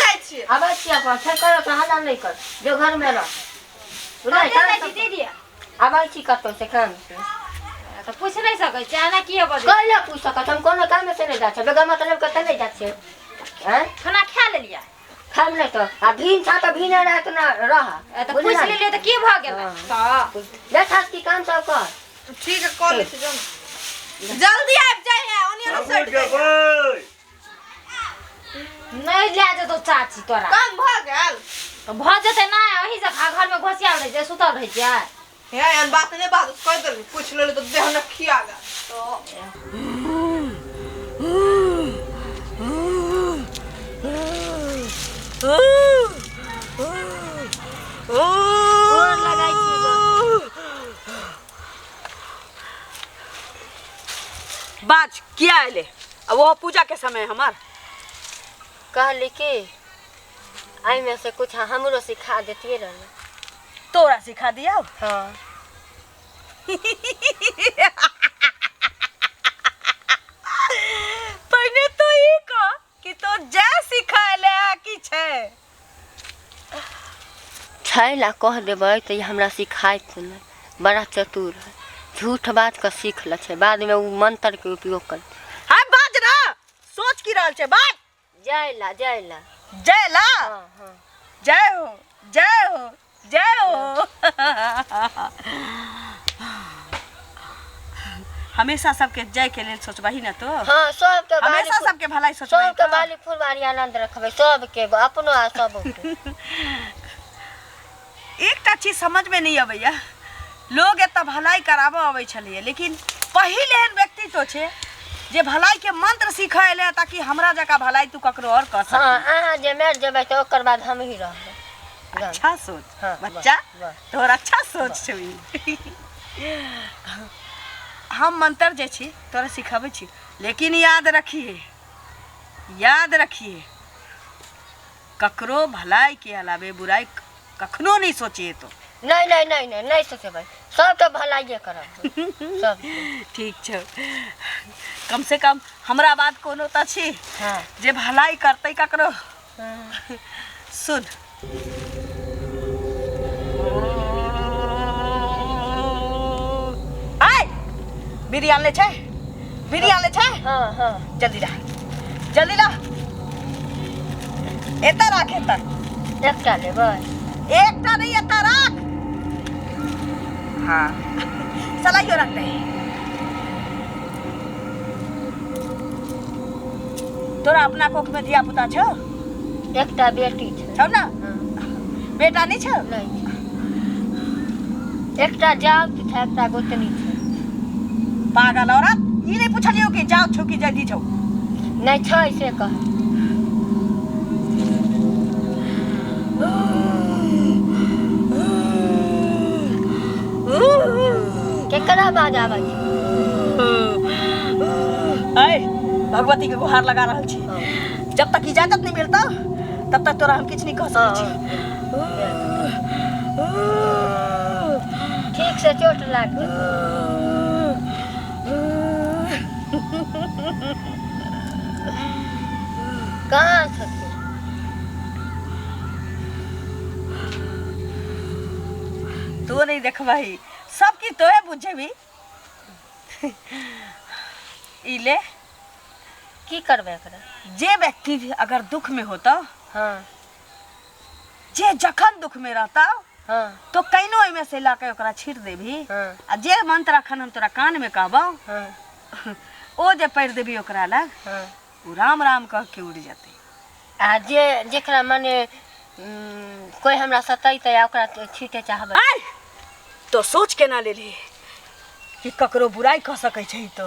जाइ छियै। आबै छी अपन, फेर करो तऽ हल्ला नहि कर, जो घरमे रह। बुझलै? कतऽ जाइ छी दीदी? आबै छी कतहु से काम से। तऽ पूछि नहि सकै छियै एना किए बजै? कैला पूछि सकत? हम कोनो कामे से नहि जाइ छियै, बेगर मतलब के तऽ नहि जाइ छियै। आँय? खाना खा लेलियै? खाम नहि तऽ आ भिन छा तऽ भिने रात न रह। तऽ पूछि लेलियै तऽ की भऽ गेलै? तऽ देखा की काम सब कर। ठीक है, कऽ लै छी, जो ने। जल्दी आबि जाइ है, ओनिये ने सटि जाइ है। नहि लए जेतौ चाची तोरा। काम भऽ गेल? तऽ भऽ जेतै नहि, अहीं जकाँ घरमे घोसियाल रहै छै, सुतल रहै छियै। हे, एहन बात नहि बात कहि देली, पूछि लेली तऽ देह ने खिया गेल। गोर लगाइ छी गो। बाज, किया एले? आ वो पूजा के समय हमार। कहली कि एहिमे से कुछ हमरो सिखा देतियै रहने। तोरा सिखा दिया? हाँ। पहिने तो ई कह कि तो जय सिखाएले आ की छै? छै ला कह देबै तऽ ई हमरा सिखायत नहि, बड़ा चतुर है, झूठ बात के सीख लै छै, बादमे ओ मंत्रके उपयोग कर। हाँ बाज ना, सोच की रहल छै? बाज। जय ला, जय ला। जय ला? हाँ हाँ। जय हो, जय हो, जय हो। हमेशा सबके जय के लेल सोचबही ना तो? हाँ, सबके बाली। हमेशा सबके भलाई सोचबही। सबके तो बाली फुलवारी आनंद रखबै, सबके, अपनो आ सबके। एकटा चीज समझ में नहीं अबैया, लोग एतऽ भलाई कराबऽ अबै छलैया, लेकिन पहिल एहन व्यक्ति तो छै जे भलाई के मंत्र सीखऽ एलै ताकि हमरा जकाँ भलाई तू ककरो और कऽ सकी। हाँ, अहाँ जे मरि जेबै तऽ ओकर बाद हमही रहबै। अच्छा सोच। हाँ, बच्चा। वाह, वाह। तोहर अच्छा सोच छौ ई। हम मंत्र जे छी तोरा सिखाबै छी, लेकिन याद रखिए, याद रखिए, ककरो भलाई के अलावे बुराई कखनो नहीं सोचिए तो। नहीं नहीं नहीं नहीं नहीं सोचबै, सबके भलाइए करब सब। ठीक छौ, कम से कम हमरा बात कोनो तऽ छी जे भलाई करतै ककरो। सुन, आय बीड़ी आनले छै? बीड़ी आनले छै? हाँ हाँ। जल्दी ला, जल्दी ला, एतऽ राख, एतऽ। एकटा लेबै? एकटा नहीं, एतऽ राख। हाँ, सलाइयो रख दे। तोरा अपना कोख में धिया पुता छौ? एकटा बेटी छै। छौ ना? हाँ। बेटा नहीं छौ? नहीं छै। एकटा जाउत छै, एकटा गोतनी छै। पागल औरत, ई नहीं पुछलियौ कि जाउ छौ कि जदी छौ? नहीं छै से कह। केकरा आवाज आबै छै? ऐ, भगवती के गुहार लगा रहल छी, जब तक इजाजत नहीं मिलता तब तक तोरा हम किछु नहीं कह सकै छी। ठीक से चोट लाग जेतौ। कहाँ छथिन? तू नहीं देखबही, सब की तोहे बुझेबी। ई ले। की करबै एकरा? जे व्यक्ति भी अगर दुख में होता, जे जखन दुख में रहता, तो कैनो एहिमे से ला के ओकरा छीट देबही। आ जे मंत्र अखन हम तोरा कान में कहबौ, ओ जे पढ़ि देबही ओकरा लग, ओ राम राम कह के उड़ जेतै। आ जे जेकरा मने कोइ हमरा सतैतै आ ओकरा छीटे चाहबै? आय, तो सोच केना लेलही कि ककरो बुराइ कऽ सकै छै? तो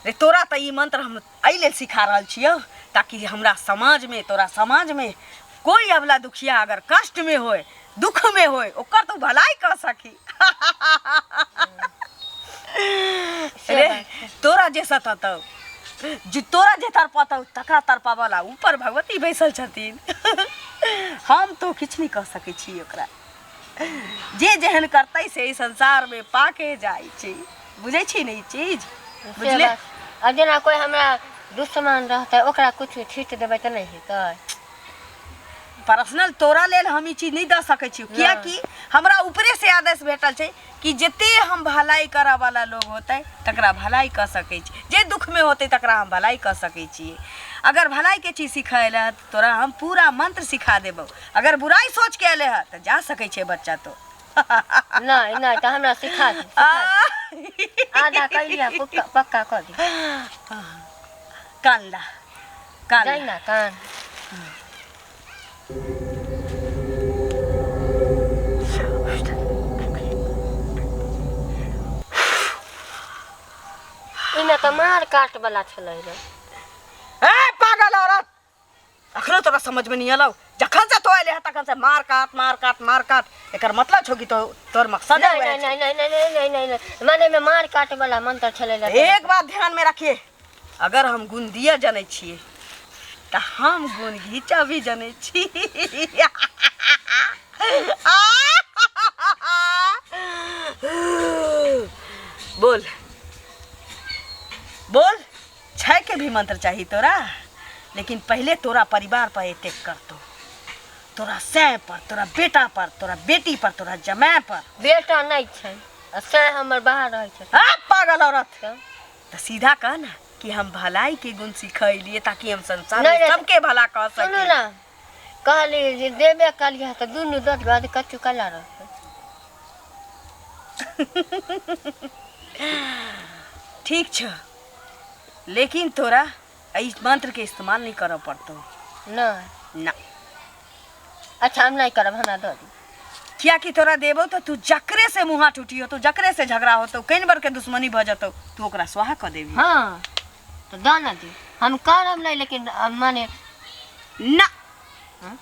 रे, तोरा तऽ ई मंत्र हम एहि लेल सिखा रहल छियौ ताकि हमरा समाजमे, तोरा समाजमे कोई अबला दुखिया अगर कष्ट में होय, दुख में होय, ओकर तू भलाई कऽ सकी। से रे बात छै। तोरा जे सततौ, जे तोरा जे तड़पतौ, तकरा तड़पाबऽ ऊपर भगवती बैसल छथिन। हम तो किछु नहि कऽ सकै छी ओकरा। जे जेहन करतै से ई संसारमे पाके जाइ छै। बुझै छी ने ई चीज? से बुझले? बात। आ जेना कोइ हमरा दुश्मन रहतै, ओकरा किछु छीट देबै तऽ नहि हेतै? पर्सनल तोरा लेल हम ई चीज नहि दऽ सकै छी, कियाकि हमरा ऊपरे से आदेश भेटल छै कि जते हम भलाई करऽ वाला लोग होतै तकरा भलाई कऽ सकै छी, जे दुखमे होतै तकरा हम भलाई कऽ सकै छियै। अगर भलाइके चीज सिखै अयलै हँ तऽ तोरा हम पूरा मंत्र सिखा देबौ, अगर बुराइ सोचके अयलै हँ तऽ जा सकै छै बच्चा तो। नहि नहि, तऽ हमरा सिखा दे, सिखा दे। आधा कैलियै, पक्का पक्का कऽ दे। कान ला, कान जाइ ला। ना कान। एहिमे तऽ मार काट वाला छलै रे। ए पागल औरत, अखनो तोरा समझ में नहीं अलौ? जखन से तो अयले हँ तखन से मार काट मार काट मार काट, एकर मतलब छौ कि तो तोर मकसद नहीं वएह नहीं छौ। नहीं नहीं नहीं नहीं नहीं नहीं, माने में मार काट वाला मंत्र छलै रे। एक बात ध्यान में रखिए, अगर हम गुण दिया जनै छियै तऽ हम गुण घीचा भी जनै छी। बोल बोल, छै के भी मंत्र चाही तोरा? लेकिन पहले तोरा परिवार पर एतेक करतो, तोरा सै पर, तोरा बेटा पर, तोरा बेटी पर, तोरा जमाय पर। बेटा नहि छै आ सैं हमर बाहर रहै छै। हाँ पागल औरत, तऽ तो सीधा कह ना कि हम भलाई के गुण सिखैलिए ताकि हम संसार नहीं, में नहीं। सबके भला कह सुनू सकी। ना, कहली जे देबे कलियै तऽ दुनू दऽ दियौ, कच्चू कला रहतै। ठीक छ, लेकिन तोरा एहि मंत्र के इस्तेमाल नहीं करऽ पड़तौ। नहि ना। अच्छा, हम नहि करब, हमरा दऽ दियौ। कियाकि तोरा देबौ तऽ तू जकरे से मुँहा टूटी होतौ, जकरे से झगड़ा होतौ, कनि बर के दुश्मनी भऽ जेतौ, तू ओकरा स्वाहा कऽ देबही। हँ तऽ दऽ ने दियौ, हम करब नहि, लेकिन माने ना, हँ?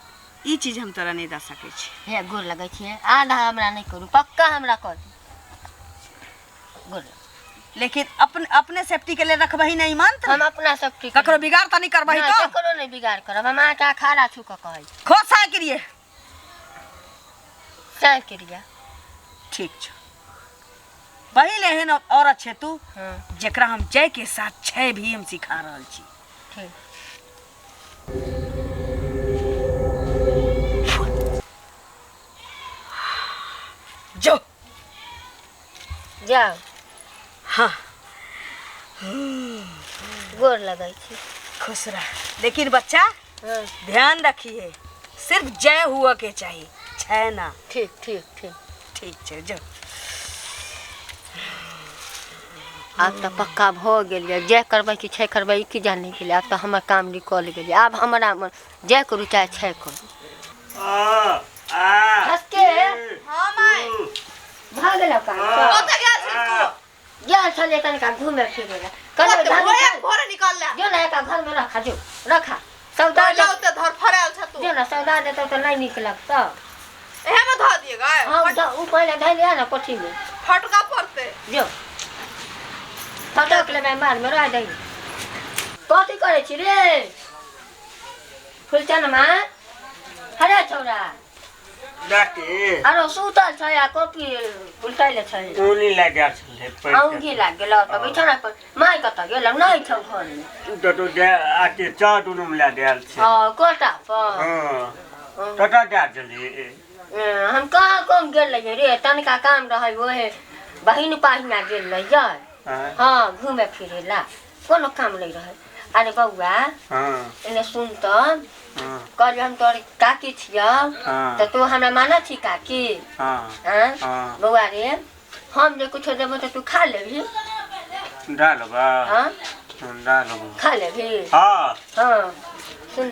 ई चीज हम तोरा नहि दऽ सकै छी। हे गोर लगै छियै, आधा हमरा नहि करू, पक्का हमरा कऽ दियौ। गोर लगै। लेकिन अपने अपने सेफ्टी के लिए रखबही नहीं मंत्र? हम अपना सब ठीक ककरो बिगाड़ तऽ नहीं करबही? नहि, तो ककरो नहि बिगाड़ करब, हम अहाँके अखाड़ा छू कऽ कहै छी। खोज साय के लिए सएह क्रिया। ठीक छौ, पहिल एहन औरत छै तू हँ जकरा हम जय के साथ छै भी हम सिखा रहल छी। ठीक। जो जाउ। हाँ। गोर लगै छी। खुश रह, लेकिन बच्चा हँ ध्यान रखिए, सिर्फ जय हुआ के चाहिए, छै ना। ठीक ठीक ठीक। ठीक छै, जो। आब तऽ पक्का भऽ गेल यऽ, जे करबै कि छै करबै ई की जानै गेलै। आब तऽ हमर काम निकलि गेलै, आब हमरा जे करू चाहे छै करू। आ आ हँसके हाँ माय। भऽ गेलौ काम सब? कतऽ गेल छली तू? गेल छलियै तनिका घूमे फिरे लए। कहलियै कते धान भोरे भोरे निकल ले। जो ने एका घरमे रखा, जो रखा सौदा। पहिले ओते धरफड़ायल छ तू। जो ने सौदा देतौ तऽ नहि नीक लगतौ। एहे में धऽ दिए गए? हाँ, उ पहिले धैले ने कोठीमे। फटका पड़ते। जो फटक लेबै बादमे, रह दही। कथी करै छी रे फुलचनमा? हरे छौड़ा। डाके। आरो सुतल छै आ कॉपी उल्टैले छै। ओनी लागि गेल छलै पढ़ि औंघी लागि गेलौ तऽ बिछौना पर। माय कतऽ गेलौ? नहि छौ घरमे। के। तऽ दे आके चाह दुनू मिला देल छै। हँ, कोटा पर। हँ, कतऽ जा छली? हम कहाँ कम गेल रहियै रे, तनिका काम रहै, ओहे बहिन पाहिना गेल रहियै। हँ। हँ, घूमे फिरे ला कोनो काम नहि रहै। अरे बौआ। हँ। एने सुन तऽ। हँ। कहलियै हम तोहर काकी छियौ। हँ। तऽ तू हमरा मानै छी काकी? हँ। आँय? हँ। बौआ रे, हम जे कुछो देबौ तऽ तू खा लेबही? डालबा। हँ। डालबा। खा लेबही? हँ। हँ, सुन,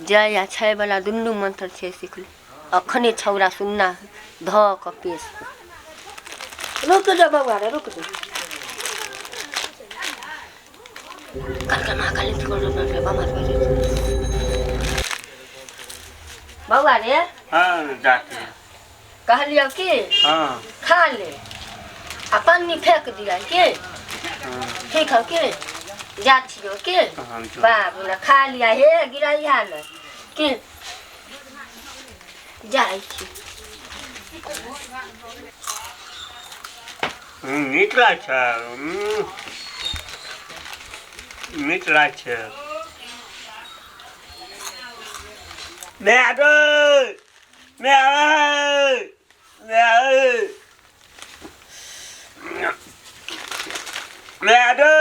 जय आ छै वाला दुनू मंत्र छै, सिखली अखने। छौड़ा सुन्ना धऽ कऽ पेश। रुक जा बौआ रे, रुक जा। बौआ रे। हँ डाके। कहलियौ कि हँ। खा ले आ पन्नी फेंक दिया के। हँ। ठीक हौ के? जा छियौ के। हम जो। बाबू ने खा लिया, हे गिरैया ने के जाइ छी। नीक लागै छै, नीक लागै छै। माय गे माय माय माय गे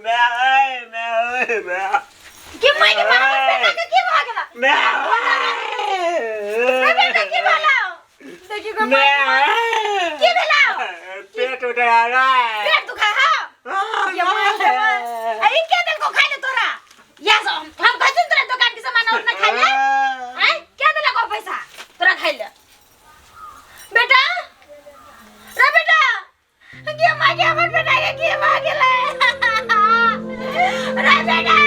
माय माय माय की माय के मार बेटा के की भऽ गेला माय बेटा की भेलौ देखियो गो माय माय की भेलौ पेट उठा रहा है पेट दुखा हौ ये माय के माय ई के देलको खाइ ले तोरा या सब हम कहै छियौ तोरा दुकान के सामान और न खाइ ले आँय के देलको पैसा तोरा खाइ ले बेटा रे बेटा के माय के हमर बेटा के की भऽ गेलै रे बेटा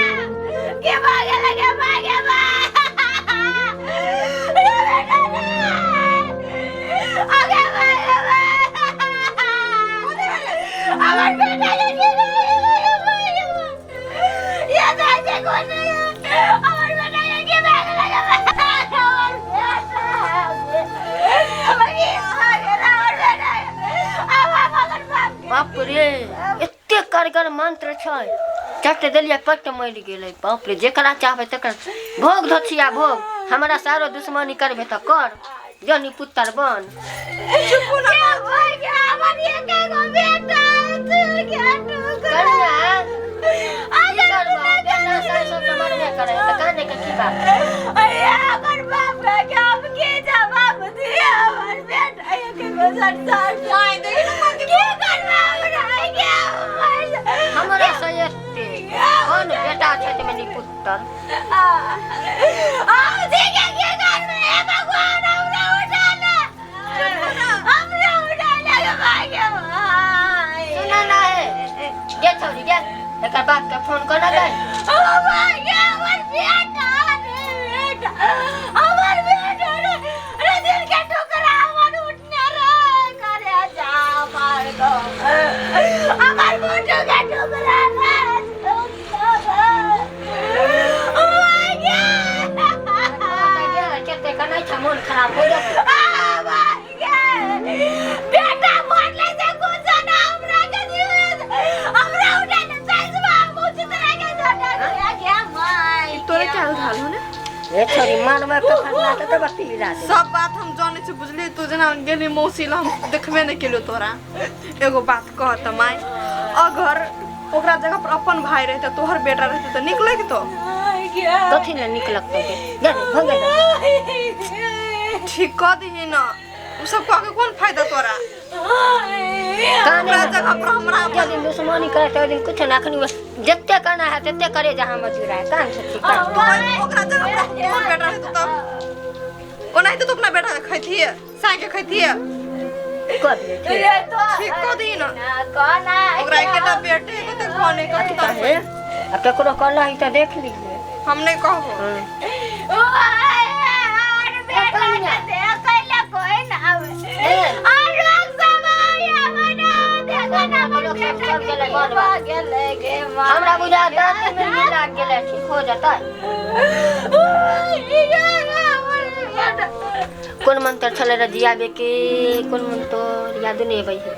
के भऽ गेलै के माय के माय रे बेटा रे आगे माय के माय हमर बेटा के की भऽ गेलै के माय के माय ये जाय छै कोन हमर बेटा के की भऽ गेलै के माय हमर बेटा के भऽ गेलै हमर बेटा आब हमर बाप के बाप रे एते करगर मंत्र छै चट देलियै पट मरि गेलै बाप रे जेकरा चाहबै तकरा भोग धोछिया भोग हमरा सारो दुश्मनी करबे तऽ कर जनी पुत्र बन चुप ना के भऽ गेल हमर एके गो बेटा चल गया टुकड़ा कन्या की करबो बेटा सास सब तऽ मरबे करे तऽ काने के की बात अरे हमर बाप के हम के जवाब दिए हमर बेटा एके गो संसार माय देखी ना माय की करबा हमरा के हमरा से एते कोन बेटा छै तऽ मेनी पुत्र हम ठीक है के करबे हे भगवान हमरा उठा ले हमरा उठा ले के भाई के भाई सुना ना है गे छौरी गे एकर बाप के फोन कर ना गई ओ भाई के हमर बेटा रे बेटा हमर बेटा रे रे दिल के टुकड़ा हमर उठने रे करे जा मार गो हमर मोटू के टुकड़ा रे ओ भाई के केते कनै छै मोन खराब हो जेतै आ भाई के बेटा मरले से कुछ ना हमरा के जीवन हमरा उठा ले चल बाबू चितरा के झटा के माई तोरे क्या हाल हो ने ए छौरी मारबै के फरना तऽ बत्ती हिला दे सब बात हम जानै छी बुझली तू जेना गेली मौसी ला हम देखबे नहि केलियो तोरा एगो बात कह तऽ माय अगर ओकरा जगह पर अपन भाई रहते तोहर बेटा रहते तऽ नीक लगितो कथी ले नीक लगतै गे जा रे भग जा ठीक कऽ दही न उ सब कह के कोन फायदा तोरा काने ओकरा जगह पर हमरा जे दिन दुश्मनी करे ते दिन कुछ ना अखनी जते करना है तते करे जहाँ मजूर है कान से ठीक कर तोहर ओकरा जगह पर तोहर बेटा रहते तब ओनाहिते तो अपना बेटा के खैतिए साँय के खैतिए कर दे ठीक ठीक कऽ दही न ओकरा एकेटा बेटे के तऽ कने कथी है आ केकरो कहला ही तऽ देख लीजिए हम नहि कहबो हमरा बुझा दाँत में भी लाग गेलै ठीक हो जेतै कोन मंत्र छलै रे जियाबे के कोन मंत्र याद नहि अबै है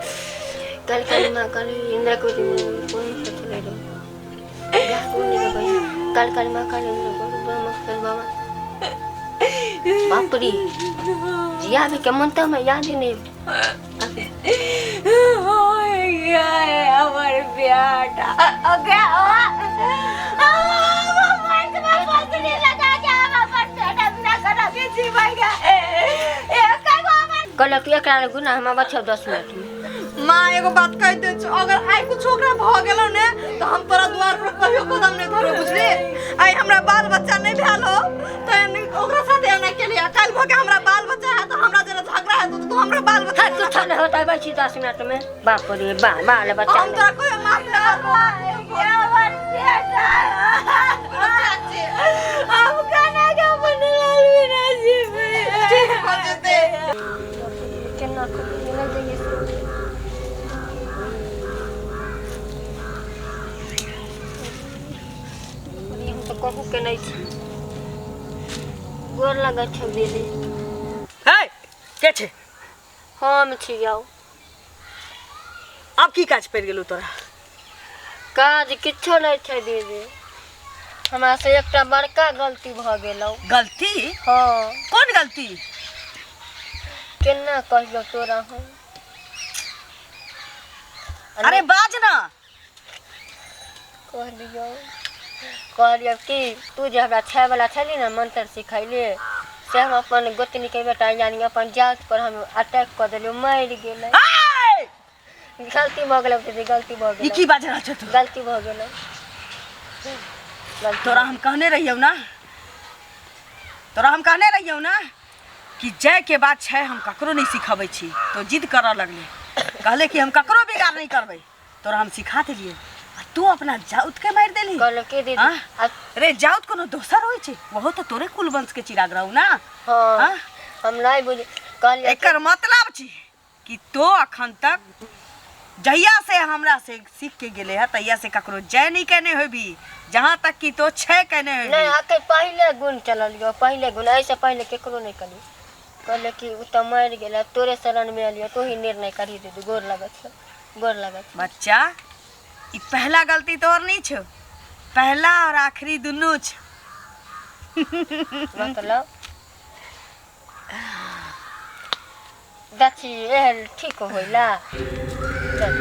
कल कल माँ कल इंद्र को कोन मंत्र छलै रे याद नहि अबै है कल कल माँ कल इंद्र को ब्रह्म कल बाबा बाप रे जियाबे के मंत्र हमरा याद ही नहीं हमर बेटा ओके कहलक एकरा गुना हम आबै छौ 10 मिनट में माँ एगो बात कह दे छौ अगर आइ कुछ ओकरा भऽ गेलौ ने तऽ हम तोरा दुआर पर कहियो कदम नहि धरबो बुझली आइ हमरा बाल बच्चा नहि भेल हो तऽ ओकरा साथे एना केलियै काल्हि भऽ के हमरा बाल बच्चा है तऽ हमरा जेना झगड़ा हेतौ तऽ तू हमरा बाल बच्चा हट कुछ नहीं होता है छी 10 मिनट में बाप रे बा बाल बच्चा हम तोरा कहियो माफ नहि करबो ठीक भऽ जेतै केना कऽ नहि जाइए हम तऽ कहू के नहि छी गोर लगै छौ दीदी हे के छै हम छियौ आब की काज पड़ि गेलौ तोरा काज किछो नहि छै दीदी हमरा से एकटा बड़का गलती भऽ गेलौ। गलती? हाँ। कोन गलती? केना कहियौ तोरा हम। अरे बाज ना। कहलियौ कहलियौ कि तू जे हमरा छाय वाला छली ने मंत्र सिखैले से हम अपन गोतनी के बेटा यानी अपन जात पर हम अटैक कऽ देलियौ, मरि गेलै। आय! गलती भऽ गेलै दीदी, गलती भऽ ई गेलै। की बाज रहल छौ तू? गलती भऽ गेलै। गलती। तोरा हम कहने रहियौ ना, तोरा हम कहने रहियौ ना कि जाय के बात छै हम ककरो नहीं सिखबै छी, तो जिद करऽ लगले, कहले कि हम ककरो बिगाड़ नहीं करबै। तोरा हम सिखा देलियै आ तू अपना जाउत के मारि देली। कहलहुँ कि दीदी हाँ? आ रे जाउत कोनो दोसर होइ छै? ओहो तऽ तोरे कुल वंश के चिराग रहू ना। हाँ। हाँ? हम नहीं बुझ कहलियै कि एकर मतलब छी कि तो अखन तक जहिया से हमरा से सीख के गेले है तहिया से ककरो जय नहीं कहने होबी, जहाँ तक कि तो छह कहने नहीं होबी। आके पहिले गुण चलल यो, पहिले गुण, ऐसे पहिले केकरो नहीं करी। कहले कि उ तऽ मरि गेल, तोरे शरण में एलियो, तू ही निर्णय करी दीदी, गोर लगत छौ, गोर लगत छौ। बच्चा ई पहला गलती तोहर नहीं छौ, पहला और आखिरी दुनू छौ। मतलब दछी एहन ठीक होइला। चल।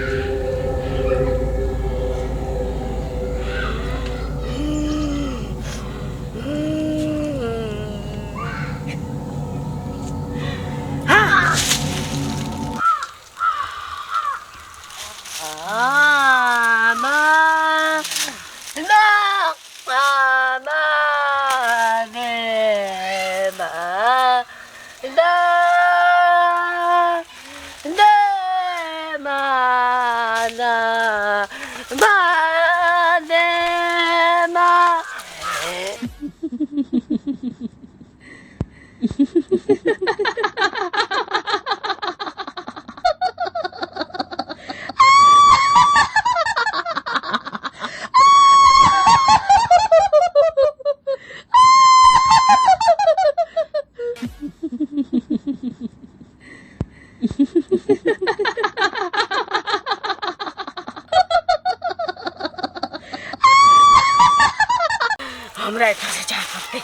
हमरा एतऽ से जाय पड़तै,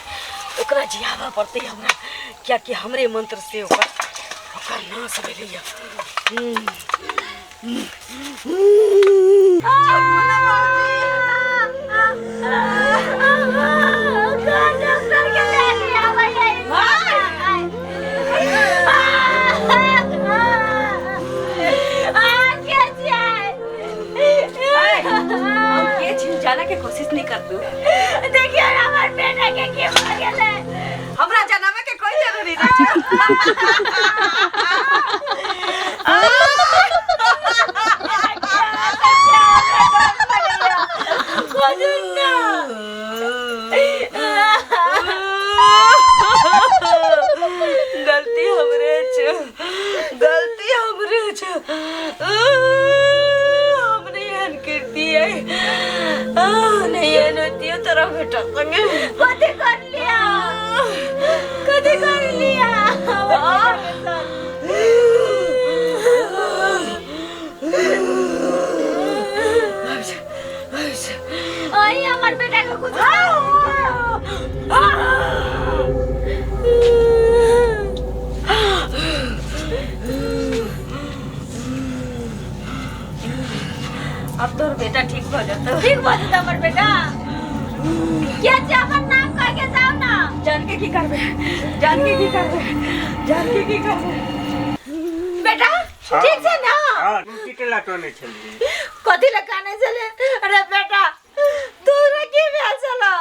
ओकरा जियाबऽ पड़तै हमरा, कियाकि हमरे मंत्र से ओकर ओकर नाश भेलैया। हम के छी जाने के कोशिश नहीं कर तू। देखियो हमर बेटा के की भऽ गेलै। हमरा जनावे के कोई जरूरी नहीं छै। गलती हमरे छै, गलती हमरे छै, हम नहीं एहन करतियै, नहीं एहन होतियै तोरा बेटा संगे। कथी कर लिया, कथी कर लिया? अही हमर बेटा के कुछ अब तोर बेटा ठीक भऽ जेतौ। ठीक भऽ जेतौ हमर बेटा। के छै अपन नाम कह के जाउ ना। जान के की करबै, जान के की करबै, जान के की करबै? बेटा ठीक छै ना? हाँ, तू की केला टोने छली? कथी लए कानै छलै? अरे बेटा तोरा की भेल छलौ?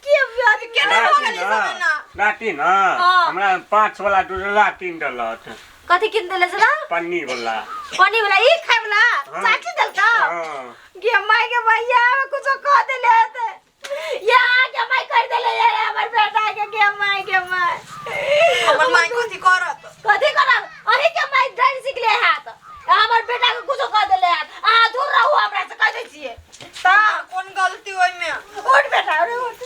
की भेल? केना भऽ गेलै सब एना? राति ना हाँ। हमरा 5 वाला दूधला कीन देलक। कथी कीन देले छला? पन्नी वाला। पन्नी वाला ई खाय वाला? हाँ। चाटी देलका? हाँ। गे माय के भैया कुछो कह देले होते। या के माय कर देले ये हमर बेटा के, गे माय के माय। हमर माय कथी करत? कथी करत? अही के माय डर सिखले हाथ। हमर बेटा के कुछो कह देले हाथ। अहाँ दूर रहू हमरा से, कह दै छियै। ता कोन गलती ओइमे? उठ बेटा, अरे उठ।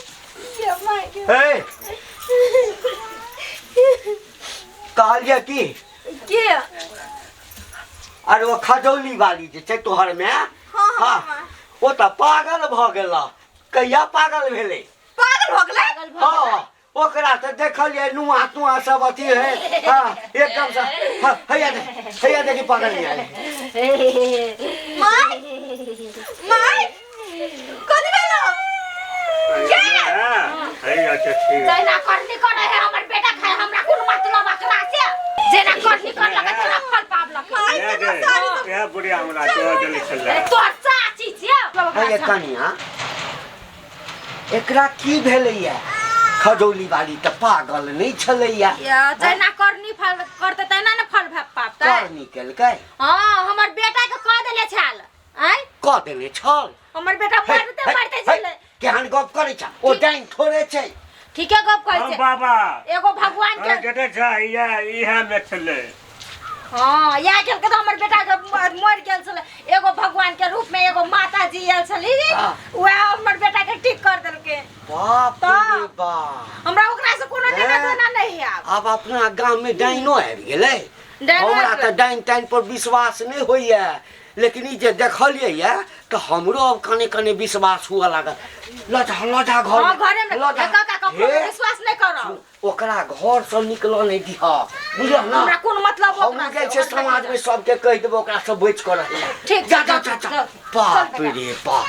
गे माय के। हे कहलियै की? के? अरे ओ खजौली वाली जे छै तोहर में, हाँ, हाँ, ओ तऽ पागल भऽ गेल। कहिया पागल भेलै? भऽ गेलै। हाँ, ओकरा तऽ देखलियै नुआ तुआ सब अथी है। हाँ, एकदम से। हाँ, हैया देख, हैया देखी पकड़लियै। माय, माय, कथी भेलो? हैया तऽ ठीक। जेना करनी करे है हमर बेटा खाए, हमरा कोन मतलब एकरा से? जेना करनी करलक तेना फल पाबलक। माय, केना साड़ी सब इएह बुढ़िया हमरा दऽ देने छलै। तोहर चाची छियौ। हैया कनिया, एकरा की भेलैया? खजौली वाली तऽ पागल नहि छलैया। या जेना करनी फल करते तेना ने फल पाबतै। करनी केलकै? हाँ, हमर बेटा के कह देले छल। आँय, कऽ देने छल? हमर बेटा मरते मरते छलै। केहन गप करै छ? ओ डाइन थोड़े छै। ठीके गप कहै हम छै। बाबा एगो भगवान के जते छै इएह इएह मे छलै। हाँ, इएह केलकै तऽ हमर बेटा के मरि गेल छलै। एगो भगवान के रूप में एगो माता जी आयल छली, वएह हमर बेटा के ठीक कर देलकै। बाप तऽ रे बाप, हमरा ओकरा से कोनो लेना देना नहीं है। आब आब अपना गाम में डाइनो आबि गेलै। डाइनो हमरा आबि तऽ डाइन ताइन पर विश्वास नहि होइया, लेकिन ई जे देखलियै या तऽ हमरो अब कने कने विश्वास हुअ लागल। लऽ जा, लऽ जा घर। हाँ, घरे में लऽ जा। काका ककरो हे, विश्वास नहीं करब। ओकरा घर से निकलऽ नहि दिह, बुझल ना? हमरा कोन मतलब हम ओकरा जाइ से, छै ओकरा समाज में सबके कहि देबै ओकरा से बचि कऽ रहै। ठीक। जा जा जा जा। चल, बाप बेटा। रे बाप।